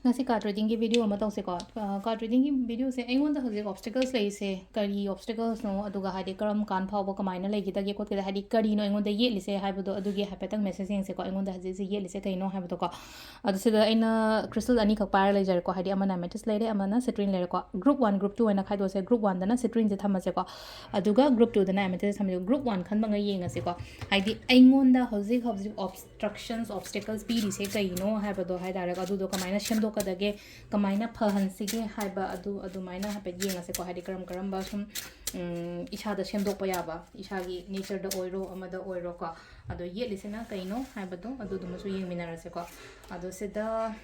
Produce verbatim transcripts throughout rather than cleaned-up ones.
ꯉꯁꯤ card readingꯒꯤ video ꯑꯃ ꯇꯧꯁꯦꯀꯣ꯫ ꯑ, card readingꯒꯤ videoꯁꯦ ꯑꯩꯉꯣꯟꯗ ꯍꯧꯖꯤꯛ obstacles ꯂꯩꯔꯤꯁꯦ ꯀꯔꯤ obstaclesꯅꯣ, ꯑꯗꯨꯒ ꯍꯥꯏꯗꯤ ꯀꯔꯝ ꯀꯥꯟ ꯐꯥꯎꯕ ꯀꯃꯥꯏꯅ ꯂꯩꯈꯤꯗꯒꯦ ꯈꯣꯠꯀꯗ, ꯍꯥꯏꯗꯤ ꯀꯔꯤꯅꯣ ꯑꯩꯉꯣꯟꯗ ꯌꯦꯠꯂꯤꯁꯦ ꯍꯥꯏꯕꯗꯣ, ꯑꯗꯨꯒꯤ ꯍꯥꯏꯐꯦꯠꯇꯪ message ꯌꯦꯡꯁꯦꯀꯣ꯫ ꯑꯩꯉꯣꯟꯗ ꯍꯧꯖꯤꯛ ꯍꯧꯖꯤꯛ ꯌꯦꯠꯂꯤꯁꯦ ꯀꯩꯅꯣ ꯍꯥꯏꯕꯗꯣꯀꯣ꯫ ꯑꯗꯨ ꯁꯤꯗ ꯑꯩꯅ crystal ꯑꯅꯤꯈꯛ ꯄꯥꯏꯔ ꯂꯩꯖꯔꯦꯀꯣ, ꯍꯥꯏꯗꯤ ꯑꯃꯅ amethyst ꯂꯩꯔꯦ, ꯑꯃꯅ citrine ꯂꯩꯔꯦꯀꯣ꯫ Group one, group two ꯍꯥꯏꯅ ꯈꯥꯏꯗꯣꯛꯁꯦ꯫ Group oneꯗꯅ citrineꯁꯦ ꯊꯝꯃꯁꯦꯀꯣ, ꯑꯗꯨꯒ group twoꯗꯅ amethystꯁꯦ ꯊꯝꯃꯁꯦ꯫ Group one ꯈꯟꯕꯉꯩ ꯌꯦꯡꯉꯁꯦꯀꯣ, ꯍꯥꯏꯗꯤ ꯑꯩꯉꯣꯟꯗ ꯍꯧꯖꯤꯛ ꯍꯧꯖꯤꯛ obstructions, obstacles ꯄꯤꯔꯤꯁꯦ ꯀꯩꯅꯣ ꯍꯥꯏꯕꯗꯣ ꯍꯥꯏ ꯇꯥꯔꯦꯀꯣ꯫ ꯑꯗꯨꯗꯣ ꯀꯃꯥꯏꯅ ꯁꯦꯝꯗꯣꯛꯀꯗꯒꯦ, ꯀꯃꯥꯏꯅ ꯐꯍꯟꯁꯤꯒꯦ ꯍꯥꯏꯕ ꯑꯗꯨ ꯑꯗꯨꯃꯥꯏꯅ ꯍꯥꯏꯐꯦꯠ ꯌꯦꯡꯉꯁꯦꯀꯣ꯫ ꯍꯥꯏꯗꯤ ꯀꯔꯝ ꯀꯔꯝꯕ ꯁꯨꯝ, ꯎꯝ, ꯏꯁꯥꯗ ꯁꯦꯝꯗꯣꯛꯄ ꯌꯥꯕ, ꯏꯁꯥꯒꯤ natureꯗ ꯑꯣꯏꯔꯣ ꯑꯃꯗ ꯑꯣꯏꯔꯣꯀꯣ꯫ ꯑꯗꯣ ꯌꯦꯠꯂꯤꯁꯤꯅ ꯀꯩꯅꯣ ꯍꯥꯏꯕꯗꯣ ꯑꯗꯨꯗꯨꯃꯁꯨ ꯌꯦꯡꯃꯤꯟꯅꯔꯁꯦꯀꯣ꯫ ꯑꯗꯣ ꯁꯤꯗ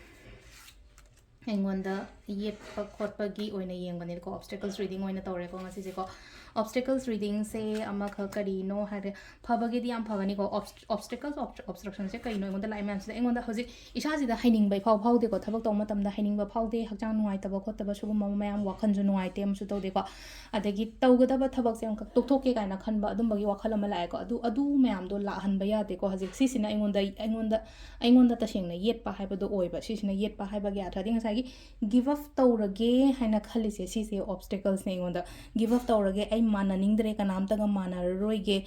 ꯑꯩꯉꯣꯟꯗ ꯌꯦꯠꯄ ꯈꯣꯠꯄꯒꯤ ꯑꯣꯏꯅ ꯌꯦꯡꯕꯅꯦꯀꯣ, obstacles reading ꯑꯣꯏꯅ ꯇꯧꯔꯦꯀꯣ ꯉꯁꯤꯁꯦꯀꯣ꯫ Obstacles readingꯁꯦ ꯑꯃꯈꯛ ꯀꯔꯤꯅꯣ ꯍꯥꯏꯔꯦ, ꯐꯕꯒꯤꯗꯤ ꯌꯥꯝ ꯐꯒꯅꯤꯀꯣ꯫ Obst-, obstacles, obst-, obstructionꯁꯦ ꯀꯩꯅꯣ ꯑꯩꯉꯣꯟꯗ ꯂꯥꯛꯏ ꯃꯌꯥꯝꯁꯤꯗ? ꯑꯩꯉꯣꯟꯗ ꯍꯧꯖꯤꯛ ꯏꯁꯥꯁꯤꯗ ꯍꯩꯅꯤꯡꯕ ꯏꯐꯥꯎ ꯐꯥꯎꯗꯦꯀꯣ꯫ ꯊꯕꯛ ꯇꯧꯕ ꯃꯇꯝꯗ ꯍꯩꯅꯤꯡꯕ ꯐꯥꯎꯗꯦ, ꯍꯛꯆꯥꯡ ꯅꯨꯡꯉꯥꯏꯇꯕ ꯈꯣꯠꯇꯕ ꯁꯤꯒꯨꯝꯕ ꯃꯌꯥꯝ, ꯋꯥꯈꯜꯁꯨ ꯅꯨꯡꯉꯥꯏꯇꯦ ꯑꯃꯁꯨ ꯇꯧꯗꯦꯀꯣ꯫ ꯑꯗꯒꯤ ꯇꯧꯒꯗꯕ ꯊꯕꯛꯁꯦ ꯑꯃꯈꯛ ꯇꯣꯛꯊꯣꯛꯀꯦ ꯀꯥꯏꯅ ꯈꯟꯕ ꯑꯗꯨꯝꯕꯒꯤ ꯋꯥꯈꯜ ꯑꯃ ꯂꯥꯛꯑꯦꯀꯣ꯫ ꯑꯗꯨ, ꯑꯗꯨ ꯃꯌꯥꯝꯗꯣ ꯂꯥꯛꯍꯟꯕ ꯌꯥꯗꯦꯀꯣ꯫ ꯍꯧꯖꯤꯛ ꯁꯤꯁꯤꯅ ꯑꯩꯉꯣꯟꯗ, ꯑꯩꯉꯣꯟꯗ, ꯑꯩꯉꯣꯟꯗ ꯇꯁꯦꯡꯅ ꯌꯦꯠꯄ ꯍꯥꯏꯕꯗꯣ ꯑꯣꯏꯕ꯫ ꯁꯤꯁꯤꯅ ꯌꯦꯠꯄ ꯍꯥꯏꯕꯒꯤ ꯑꯥꯔꯊꯗꯤ ꯉꯁꯥꯏꯒꯤ give up ꯇꯧꯔꯒꯦ ꯍꯥꯏꯅ ꯈꯜꯂꯤꯁꯦ, ꯁꯤꯁꯦ obstaclesꯅꯦ ꯑꯩꯉꯣꯟꯗ꯫ Give up ꯇꯧꯔꯒꯦ, ꯑꯩ ꯃꯥꯟꯅꯅꯤꯡꯗ꯭ꯔꯦ, ꯀꯅꯥꯝꯇꯒ ꯃꯥꯟꯅꯔꯔꯣꯏꯒꯦ,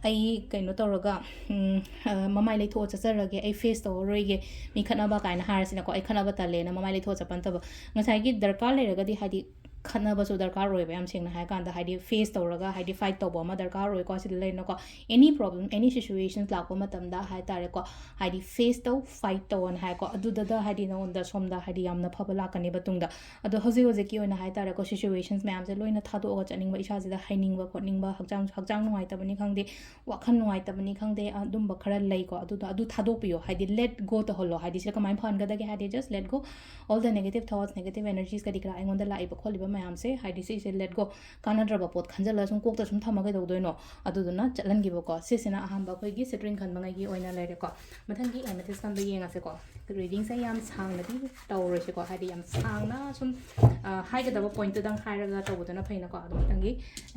ꯑꯩ ꯀꯩꯅꯣ ꯇꯧꯔꯒ, ꯎꯝ, ꯑ, ꯃꯃꯥꯏ ꯂꯩꯊꯣꯛꯑ ꯆꯠꯆꯔꯒꯦ, ꯑꯩ face ꯇꯧꯔꯔꯣꯏꯒꯦ, ꯃꯤ ꯈꯠꯅꯕ ꯀꯥꯏꯅ ꯍꯥꯏꯔꯁꯤꯅꯀꯣ, ꯑꯩ ꯈꯠꯅꯕ ꯇꯜꯂꯦꯅ ꯃꯃꯥꯏ ꯂꯩꯊꯣꯛꯑ ꯆꯠꯄ ꯅꯠꯇꯕ, ꯉꯁꯥꯏꯒꯤ ꯗꯔꯀꯥꯔ ꯂꯩꯔꯒꯗꯤ ꯍꯥꯏꯗꯤ ꯈꯠꯅꯕꯁꯨ ꯗꯔꯀꯥꯔ ꯑꯣꯏꯕ, ꯌꯥꯝ ꯁꯦꯡꯅ ꯍꯥꯏꯔꯀꯥꯟꯗ ꯍꯥꯏꯗꯤ face ꯇꯧꯔꯒ ꯍꯥꯏꯗꯤ fight ꯇꯧꯕ ꯑꯃ ꯗꯔꯀꯥꯔ ꯑꯣꯏꯀꯣ꯫ ꯁꯤꯗ ꯂꯩꯔꯦꯅꯀꯣ, any problem, any situations ꯂꯥꯛꯄ ꯃꯇꯝꯗ ꯍꯥꯏ ꯇꯥꯔꯦꯀꯣ, ꯍꯥꯏꯗꯤ face ꯇꯧ, fight ꯇꯧꯑꯣꯅ ꯍꯥꯏꯀꯣ꯫ ꯑꯗꯨꯗꯗ ꯍꯥꯏꯗꯤ ꯅꯉꯣꯟꯗ ꯁꯣꯝꯗ ꯍꯥꯏꯗꯤ ꯌꯥꯝꯅ ꯐꯕ ꯂꯥꯛꯀꯅꯦꯕ ꯇꯨꯡꯗ꯫ ꯑꯗꯣ ꯍꯧꯖꯤꯛ ꯍꯧꯖꯤꯛꯀꯤ ꯑꯣꯏꯅ ꯍꯥꯏ ꯇꯥꯔꯦꯀꯣ, situations ꯃꯌꯥꯝꯁꯦ ꯂꯣꯏꯅ ꯊꯥꯗꯣꯛꯑꯒ ꯆꯠꯅꯤꯡꯕ, ꯏꯁꯥꯁꯤꯗ ꯍꯩꯅꯤꯡꯕ ꯈꯣꯠꯅꯤꯡꯕ, ꯍꯛꯆꯥꯡ, ꯍꯛꯆꯥꯡ ꯅꯨꯡꯉꯥꯏꯇꯕꯅꯤ ꯈꯪꯗꯦ, ꯋꯥꯈꯜ ꯅꯨꯡꯉꯥꯏꯇꯕꯅꯤ ꯈꯪꯗꯦ, ꯑꯗꯨꯝꯕ ꯈꯔ ꯂꯩꯀꯣ꯫ ꯑꯗꯨꯗꯣ, ꯑꯗꯨ ꯊꯥꯗꯣꯛꯄꯤꯌꯣ, ꯍꯥꯏꯗꯤ let go ꯇꯧꯍꯜꯂꯣ꯫ ꯍꯥꯏꯗꯤ ꯁꯤꯗ ꯀꯃꯥꯏꯅ ꯐꯍꯟꯒꯗꯒꯦ ꯍꯥꯏꯗꯤ just let go all the negative thoughts, negative energies ꯀꯔꯤ ꯀꯔꯥ ꯑꯩꯉꯣꯟꯗ ꯂꯥꯛꯏꯕ ꯈꯣꯠꯂꯤꯕ ꯃꯌꯥꯝꯁꯦ, ꯍꯥꯏꯗꯤ ꯁꯤꯁꯦ let go, ꯀꯥꯟꯅꯗ꯭ꯔꯕ ꯄꯣꯠ ꯈꯟꯖꯜꯂꯒ ꯁꯨꯝ ꯀꯣꯛꯇ ꯁꯨꯝ ꯊꯝꯃ ꯀꯩꯗꯧꯗꯣꯏꯅꯣ? ꯑꯗꯨꯗꯨꯅ ꯆꯠꯍꯟꯈꯤꯕꯀꯣ꯫ ꯁꯤꯁꯤꯅ ꯑꯍꯥꯟꯕ ꯑꯩꯈꯣꯏꯒꯤ citrine ꯈꯟꯕꯉꯩꯒꯤ ꯑꯣꯏꯅ ꯂꯩꯔꯦꯀꯣ꯫ ꯃꯊꯪꯒꯤ amethyst ꯈꯟꯕ ꯌꯦꯡꯉꯁꯦꯀꯣ꯫ Readingꯁꯦ ꯌꯥꯝ ꯁꯥꯡꯅꯗꯤ ꯇꯧꯔꯣꯏꯁꯦꯀꯣ, ꯍꯥꯏꯗꯤ ꯌꯥꯝ ꯁꯥꯡꯅ ꯁꯨꯝ, ꯑ, ꯍꯥꯏꯒꯗꯕ pointꯇꯨꯗꯪ ꯍꯥꯏꯔꯒ ꯇꯧꯕꯗꯨꯅ ꯐꯩꯅꯀꯣ꯫ ꯑꯗꯣ ꯃꯊꯪꯒꯤ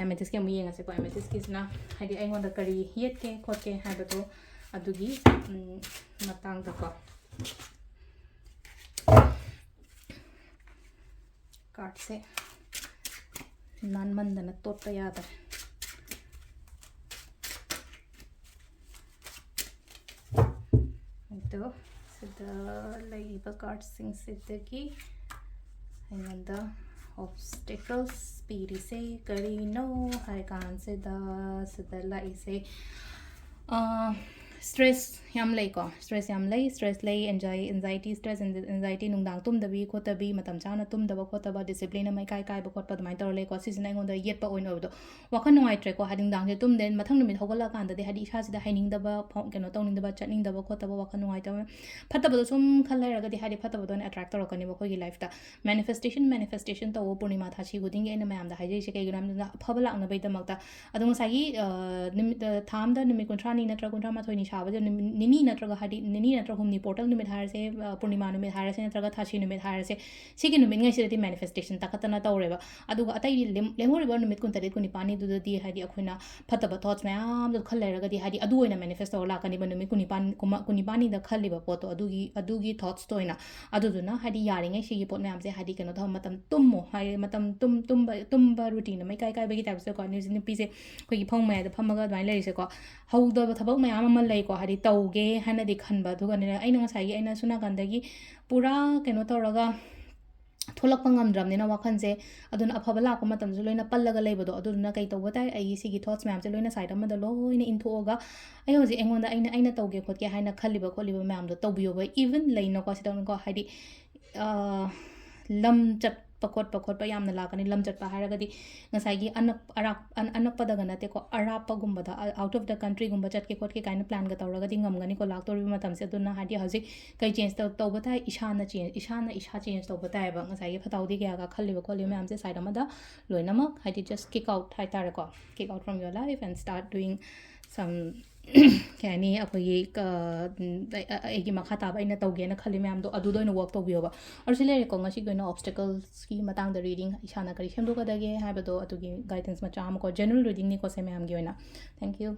amethystꯀꯤ ꯑꯃꯨꯛ ꯌꯦꯡꯉꯁꯦꯀꯣ꯫ Amethystꯀꯤꯁꯤꯅ ꯍꯥꯏꯗꯤ ꯑꯩꯉꯣꯟꯗ ꯀꯔꯤ ꯌꯦꯠꯀꯦ ꯈꯣꯠꯀꯦ ꯍꯥꯏꯕꯗꯣ ꯑꯗꯨꯒꯤ, ꯎꯝ, ꯃꯇꯥꯡꯗꯀꯣ꯫ ꯁꯦ ꯅꯥꯟꯃꯟꯗꯅ ꯇꯣꯠꯄ ꯌꯥꯗ꯭ꯔꯦ꯫ ꯑꯗꯣ ꯁꯤꯗ ꯂꯩꯔꯤꯕ ꯀꯥꯔꯠꯁꯤꯡꯁꯤꯗꯒꯤ ꯑꯩꯉꯣꯟꯗ ꯑꯣꯕꯁꯇꯦꯀꯜꯁ ꯄꯤꯔꯤꯁꯦ ꯀꯔꯤꯅꯣ ꯍꯥꯏ ꯀꯥꯟꯁꯤꯗ, ꯁꯤꯗ ꯂꯥꯛꯏꯁꯦ ꯁ꯭ꯇ꯭ꯔꯦꯁ ꯌꯥꯝ ꯂꯩꯀꯣ꯫ ꯁ꯭ꯇ꯭ꯔꯦꯁ ꯌꯥꯝ ꯂꯩ꯫ ꯁ꯭ꯇ꯭ꯔꯦꯁ ꯂꯩ, ꯑꯦꯟꯖꯥꯏ ꯑꯦꯟꯖꯥꯏꯇꯤ ꯁ꯭ꯇ꯭ꯔꯦꯁ ꯑꯦꯟꯖꯥꯏꯇꯤ, ꯅꯨꯡꯗꯥꯡ ꯇꯨꯝꯗꯕꯤ ꯈꯣꯠꯇꯕꯤ, ꯃꯇꯝ ꯆꯥꯅ ꯇꯨꯝꯗꯕ ꯈꯣꯠꯇꯕ, ꯗꯤꯁꯤꯄ꯭ꯂꯤꯟ ꯑꯃ ꯏꯀꯥꯏ ꯀꯥꯏꯕ ꯈꯣꯠꯄ ꯑꯗꯨꯃꯥꯏꯅ ꯇꯧꯔ ꯂꯩꯀꯣ꯫ ꯁꯤꯁꯤꯅ ꯑꯩꯉꯣꯟꯗ ꯌꯦꯠꯄ ꯑꯣꯏꯅ ꯑꯣꯏꯕꯗꯣ, ꯋꯥꯈꯜ ꯅꯨꯡꯉꯥꯏꯇ꯭ꯔꯦꯀꯣ꯫ ꯍꯥꯏꯗꯤ ꯅꯨꯡꯗꯥꯡꯁꯦ ꯇꯨꯝꯗꯦ, ꯃꯊꯪ ꯅꯨꯃꯤꯠ ꯍꯧꯒꯠꯂꯛꯑꯀꯥꯟꯗꯗꯤ ꯍꯥꯏꯗꯤ ꯏꯁꯥꯁꯤꯗ ꯍꯩꯅꯤꯡꯗꯕ, ꯐꯥꯎ- ꯀꯩꯅꯣ ꯇꯧꯅꯤꯡꯗꯕ, ꯆꯠꯅꯤꯡꯗꯕ ꯈꯣꯠꯇꯕ, ꯋꯥꯈꯜ ꯅꯨꯡꯉꯥꯏꯇꯕ, ꯐꯠꯇꯕꯗꯣ ꯁꯨꯝ ꯈꯜ ꯂꯩꯔꯒꯗꯤ ꯍꯥꯏꯗꯤ ꯐꯠꯇꯕꯗꯣ ꯑꯣꯏꯅ ꯑꯦꯇ꯭ꯔꯦꯛ ꯇꯧꯔꯛꯀꯅꯦꯕ ꯑꯩꯈꯣꯏꯒꯤ ꯂꯥꯏꯐꯇ꯫ ꯃꯦꯅꯤꯐꯦꯁꯇꯦꯁꯟ, ꯃꯦꯅꯤꯐꯦꯁꯇꯦꯁꯟ ꯇꯧꯋꯣ ꯄꯨꯔꯅꯤꯃꯥ ꯊꯥꯁꯤ ꯈꯨꯗꯤꯡꯒꯤ ꯑꯩꯅ ꯃꯌꯥꯝꯗ ꯍꯥꯏꯖꯔꯤꯁꯦ ꯀꯩꯒꯤꯅꯣ ꯍꯥꯏꯕꯗ ꯑꯐꯕ ꯂꯥꯛꯅꯕꯒꯤꯗꯃꯛꯇ꯫ ꯑꯗꯣ ꯉꯁꯥꯏꯒꯤ, ꯑ, ꯅꯨꯃꯤꯠ, ꯑ, ꯊꯥ ꯑꯃꯗ ꯅꯨꯃꯤꯠ ꯀꯨꯟꯊ꯭ꯔꯥꯅꯤ ꯅꯠꯇ꯭ꯔꯒ ꯀꯨꯟꯊ꯭ꯔꯥꯃꯥꯊꯣꯏꯅꯤ ꯁꯥꯕꯁꯦ ꯅꯨꯃꯤꯠ ꯅꯤꯅꯤ ꯅꯠꯇ꯭ꯔꯒ ꯍꯥꯏꯗꯤ ꯅꯤꯅꯤ ꯅꯠꯇ꯭ꯔꯒ ꯍꯨꯝꯅꯤ, ꯄꯣꯔꯇꯦꯜ ꯅꯨꯃꯤꯠ ꯍꯥꯏꯔꯁꯦ, ꯑ, ꯄꯨꯔꯅꯤꯃꯥ ꯅꯨꯃꯤꯠ ꯍꯥꯏꯔꯁꯦ ꯅꯠꯇ꯭ꯔꯒ ꯊꯥꯁꯤ ꯅꯨꯃꯤꯠ ꯍꯥꯏꯔꯁꯦ, ꯁꯤꯒꯤ ꯅꯨꯃꯤꯠꯉꯩꯁꯤꯗꯗꯤ ꯃꯦꯅꯤꯐꯦꯁꯇꯦꯁꯟ ꯇꯥꯈꯠꯇꯅ ꯇꯧꯔꯦꯕ꯫ ꯑꯗꯨꯒ ꯑꯇꯩꯗꯤ ꯂꯦꯝ-, ꯂꯦꯝꯍꯧꯔꯤꯕ ꯅꯨꯃꯤꯠ ꯀꯨꯟꯇꯔꯦꯠ, ꯀꯨꯟꯅꯤꯄꯥꯟꯅꯤꯗꯨꯗꯗꯤ ꯍꯥꯏꯗꯤ ꯑꯩꯈꯣꯏꯅ ꯐꯠꯇꯕ ꯊꯣꯠꯁ ꯃꯌꯥꯝꯗꯣ ꯈꯜ ꯂꯩꯔꯒꯗꯤ ꯍꯥꯏꯗꯤ ꯑꯗꯨ ꯑꯣꯏꯅ ꯃꯦꯅꯤꯐꯦꯁ ꯇꯧꯔ ꯂꯥꯛꯀꯅꯤꯕ ꯅꯨꯃꯤꯠ ꯀꯨꯟꯅꯤꯄꯥꯟ, ꯀꯨꯝꯃ-, ꯀꯨꯟꯅꯤꯄꯥꯟꯅꯤꯗ ꯈꯜꯂꯤꯕ ꯄꯣꯠꯇꯣ ꯑꯗꯨꯒꯤ, ꯑꯗꯨꯒꯤ ꯊꯣꯠꯁꯇꯣ ꯑꯣꯏꯅ꯫ ꯑꯗꯨꯗꯨꯅ ꯍꯥꯏꯗꯤ ꯌꯥꯔꯤꯉꯩ ꯁꯤꯒꯤ ꯄꯣꯠ ꯃꯌꯥꯝꯁꯦ ꯍꯥꯏꯗꯤ ꯀꯩꯅꯣ ꯇꯧ, ꯃꯇꯝ ꯇꯨꯝꯃꯣ ꯍꯥꯏꯗꯤ ꯃꯇꯝ ꯇꯨꯝ-, ꯇꯨꯝꯕ, ꯇꯨꯝꯕ ꯔꯨꯇꯤꯟ ꯑꯃ ꯏꯀꯥꯏ ꯀꯥꯏꯕꯒꯤ ꯇꯥꯏꯞꯁꯦꯀꯣ꯫ ꯅꯨꯄꯤ-, ꯅꯨꯄꯤꯁꯦ ꯑꯩꯈꯣꯏꯒꯤ ꯐꯃꯨꯡ ꯃꯌꯥꯏꯗ ꯐꯝꯃꯒ ꯑꯗꯨꯃꯥꯏꯅ ꯂꯩꯔꯤꯁꯦꯀꯣ꯫ ꯍꯧꯗꯕ ꯊꯕꯛ ꯃꯌꯥꯝ ꯑꯃ ꯂꯩꯀꯣ, ꯍꯥꯏꯗꯤ ꯇꯧꯒꯦ ꯍꯥꯏꯅꯗꯤ ꯈꯟꯕ, ꯑꯗꯨꯒꯅꯦ ꯑꯩꯅ ꯉꯁꯥꯏꯒꯤ ꯑꯩꯅ ꯁꯣꯝ ꯅꯥꯀꯟꯗꯒꯤ ꯄꯨꯔꯥ ꯀꯩꯅꯣ ꯇꯧꯔꯒ ꯊꯣꯛꯂꯛꯄ ꯉꯝꯗ꯭ꯔꯕꯅꯤꯅ ꯋꯥꯈꯜꯁꯦ꯫ ꯑꯗꯨꯅ ꯑꯐꯕ ꯂꯥꯛꯄ ꯃꯇꯝꯁꯨ ꯂꯣꯏꯅ ꯄꯜꯂꯒ ꯂꯩꯕꯗꯣ꯫ ꯑꯗꯨꯗꯨꯅ ꯀꯩ ꯇꯧꯕ ꯇꯥꯏ? ꯑꯩꯒꯤ ꯁꯤꯒꯤ ꯊꯣꯠꯁ ꯃꯌꯥꯝꯁꯦ ꯂꯣꯏꯅ ꯁꯥꯏꯠ ꯑꯃꯗ ꯂꯣꯏꯅ ꯏꯟꯊꯣꯛꯑꯒ ꯑꯩ ꯍꯧꯖꯤꯛ ꯑꯩꯉꯣꯟꯗ ꯑꯩꯅ, ꯑꯩꯅ ꯇꯧꯒꯦ ꯈꯣꯠꯀꯦ ꯍꯥꯏꯅ ꯈꯜꯂꯤꯕ ꯈꯣꯠꯂꯤꯕ ꯃꯌꯥꯝꯗꯣ ꯇꯧꯕꯤꯌꯣꯕ꯫ ꯏꯚꯟ ꯂꯩꯅꯀꯣ, ꯁꯤꯗꯅꯀꯣ, ꯍꯥꯏꯗꯤ, ꯑ, ꯂꯝ ꯆꯠꯄ ꯈꯣꯠꯄ ꯈꯣꯠꯄ ꯌꯥꯝꯅ ꯂꯥꯛꯀꯅꯤ꯫ ꯂꯝ ꯆꯠꯄ ꯍꯥꯏꯔꯒꯗꯤ ꯉꯁꯥꯏꯒꯤ ꯑꯅꯛ-, ꯑꯔꯥꯞ-, ꯑꯟ-, ꯑꯅꯛꯄꯗꯒ ꯅꯠꯇꯦꯀꯣ, ꯑꯔꯥꯞꯄꯒꯨꯝꯕꯗ, ꯑ-, out of the countryꯒꯨꯝꯕ ꯆꯠꯀꯦ ꯈꯣꯠꯀꯦ ꯀꯥꯏꯅ ꯄ꯭ꯂꯥꯟꯒ ꯇꯧꯔꯒꯗꯤ ꯉꯝꯒꯅꯤꯀꯣ ꯂꯥꯛꯇꯧꯔꯤꯕ ꯃꯇꯝꯁꯦ꯫ ꯑꯗꯨꯅ ꯍꯥꯏꯗꯤ ꯍꯧꯖꯤꯛ ꯀꯩ ꯆꯦꯟꯖ ꯇꯧ-, ꯇꯧꯕ ꯇꯥꯏ? ꯏꯁꯥꯅ ꯆꯦꯟꯖ, ꯏꯁꯥꯅ ꯏꯁꯥ ꯆꯦꯟꯖ ꯇꯧꯕ ꯇꯥꯏꯌꯦꯕ꯫ ꯉꯁꯥꯏꯒꯤ ꯐꯠꯇ ꯍꯥꯎꯗꯤ ꯀꯌꯥꯒ ꯈꯜꯂꯤꯕ ꯈꯣꯠꯂꯤꯕ ꯃꯌꯥꯝꯁꯦ ꯁꯥꯏꯠ ꯑꯃꯗ ꯂꯣꯏꯅꯃꯛ ꯍꯥꯏꯗꯤ just kick out ꯍꯥꯏꯇꯥꯔꯦꯀꯣ, kick out from your life and start doing some ꯀꯩ ꯍꯥꯏꯅꯤ, ꯑꯩꯈꯣꯏꯒꯤ, ꯑ, ꯎꯝ, ꯑꯩ-, ꯑ-, ꯑꯩꯒꯤ ꯃꯈꯥ ꯇꯥꯕ ꯑꯩꯅ ꯇꯧꯒꯦꯅ ꯈꯜꯂꯤ ꯃꯌꯥꯝꯗꯣ ꯑꯗꯨꯗ ꯑꯣꯏꯅ ꯋꯥꯛ ꯇꯧꯕꯤꯌꯣꯕ꯫ ꯑꯗꯨ ꯁꯤ ꯂꯩꯔꯦꯀꯣ, ꯉꯁꯤꯒꯤ ꯑꯣꯏꯅ ꯑꯣꯕꯁꯇꯦꯀꯜꯁꯀꯤ ꯃꯇꯥꯡꯗ ꯔꯤꯗꯤꯡ, ꯏꯁꯥꯅ ꯀꯔꯤ ꯁꯦꯝꯗꯣꯛꯀꯗꯒꯦ ꯍꯥꯏꯕꯗꯣ ꯑꯗꯨꯒꯤ ꯒꯥꯏꯗꯦꯟꯁ ꯃꯆꯥ ꯑꯃꯀꯣ, ꯖꯦꯅꯔꯦꯜ ꯔꯤꯗꯤꯡꯅꯤꯀꯣ ꯁꯦ ꯃꯌꯥꯝꯒꯤ ꯑꯣꯏꯅ꯫ Thank you.